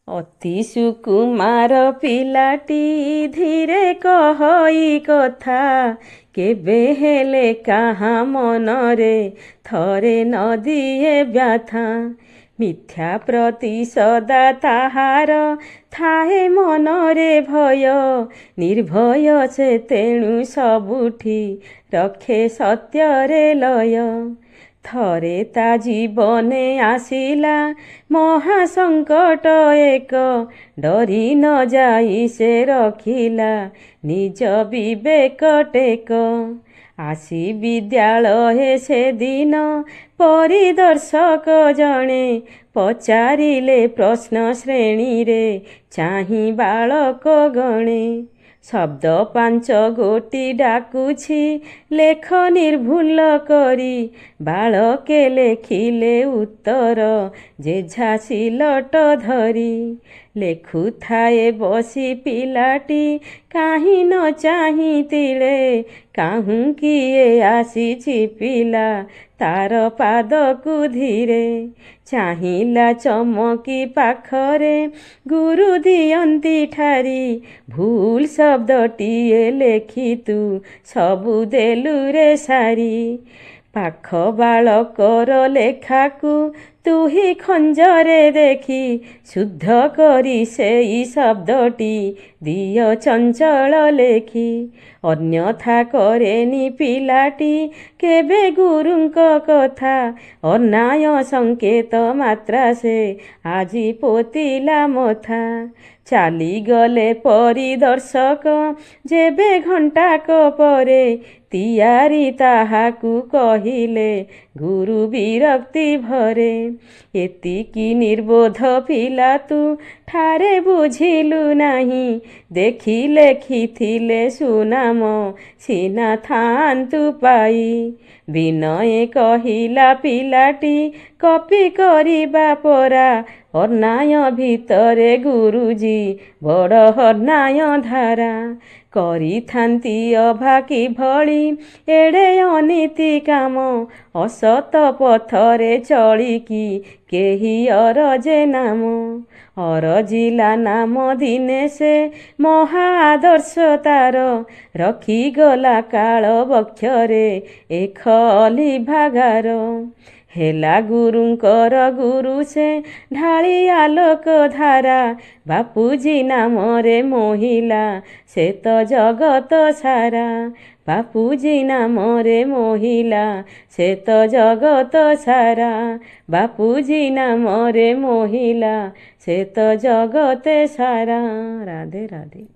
ଅତି ସୁକୁମାର ପିଲାଟି ଧୀରେ କହଇ କଥା, କେବେ ହେଲେ କାହା ମନରେ ଥରେ ନ ଦିଏ ବ୍ୟଥା। ମିଥ୍ୟା ପ୍ରତି ସଦା ତାହାର ଥାଏ ମନରେ ଭୟ, ନିର୍ଭୟ ସେ ତେଣୁ ସବୁଠି ରଖେ ସତ୍ୟରେ ଲୟ। ଥରେ ତା ଜୀବନେ ଆସିଲା ମହାସଙ୍କଟ ଏକ, ଡରି ନ ଯାଇ ସେ ରଖିଲା ନିଜ ବିବେକ ଟେକ। ଆସି ବିଦ୍ୟାଳୟେ ସେଦିନ ପରିଦର୍ଶକ ଜଣେ, ପଚାରିଲେ ପ୍ରଶ୍ନ ଶ୍ରେଣୀରେ ଚାହିଁ ବାଳକ ଗଣେ। ଶବ୍ଦ 5 ଗୋଟି ଡାକୁଛି ଲେଖ ନିର୍ଭୁଲ କରି, ବାଳକେ ଲେଖିଲେ ଉତ୍ତର ଯେଝା ସିଲଟ ଧରି। ଲେଖୁଥାଏ ବସି ପିଲାଟି କାହିଁ ନ ଚାହିଁ ତିଳେ, କାହୁଁ କିଏ ଆସିଛି ପିଲା ତାର ପାଦକୁ ଧୀରେ। ଚାହିଁଲା ଚମକି ପାଖରେ ଗୁରୁ ଦିଅନ୍ତି ଠାରି, ଭୁଲ ଶବ୍ଦଟିଏ ଲେଖି ତୁ ସବୁ ଦେଲୁରେ ସାରି। ପାଖ ବାଳକର ଲେଖାକୁ ତୁହି ଖଞ୍ଜରେ ଦେଖି, ଶୁଦ୍ଧ କରି ସେଇ ଶବ୍ଦଟି ଦିଅ ଚଞ୍ଚଳ ଲେଖି। ଅନ୍ୟଥା କରେନି ପିଲାଟି କେବେ ଗୁରୁଙ୍କ କଥା, ଅନ୍ୟାୟ ସଂକେତ ମାତ୍ରା ସେ ଆଜି ପୋତିଲା ମଥା। ଚାଲିଗଲେ ପରିଦର୍ଶକ ଯେବେ ଘଣ୍ଟାକ ପରେ, ତିଆରି ତାହାକୁ କହିଲେ ଗୁରୁ ବିରକ୍ତି ଭରେ। ଏତିକି ନିର୍ବୋଧ ପିଲା ତୁ ଠାରେ ବୁଝିଲୁ ନାହିଁ, ଦେଖି ଲେଖିଥିଲେ ସୁନାମ ସିନା ଥାଆନ୍ତୁ ପାଇ। ବିନୟେ କହିଲା ପିଲାଟି କପି କରିବା ପରା, ଅନ୍ୟାୟ ଭିତରେ ଗୁରୁଜୀ ବଡ଼ ଅନ୍ୟାୟ ଧାରା। କରିଥାନ୍ତି ଅଭା କିଭଳି ଏଡ଼େ ଅନୀତି କାମ, ଅସତ ପଥରେ ଚଳିକି କେହି ଅରଜେ ନାମ। ଅରଜିଲା ନାମ ଦିନେ ସେ ମହା ଆଦର୍ଶ ତାର, ରଖିଗଲା କାଳ ବକ୍ଷରେ ଏକ ଅଲିଭାଗାର। ହେଲା ଗୁରୁଙ୍କର ଗୁରୁ ସେ ଢାଳି ଆଲୋକ ଧାରା, ବାପୁଜୀ ନାମରେ ମୋହିଲା ସେ ତ ଜଗତ ସାରା। ବାପୁଜୀ ନାମରେ ମୋହିଲା ସେ ତ ଜଗତ ସାରା, ବାପୁଜୀ ନାମରେ ମୋହିଲା ସେ ତ ଜଗତେ ସାରା। ରାଧେ ରାଧେ।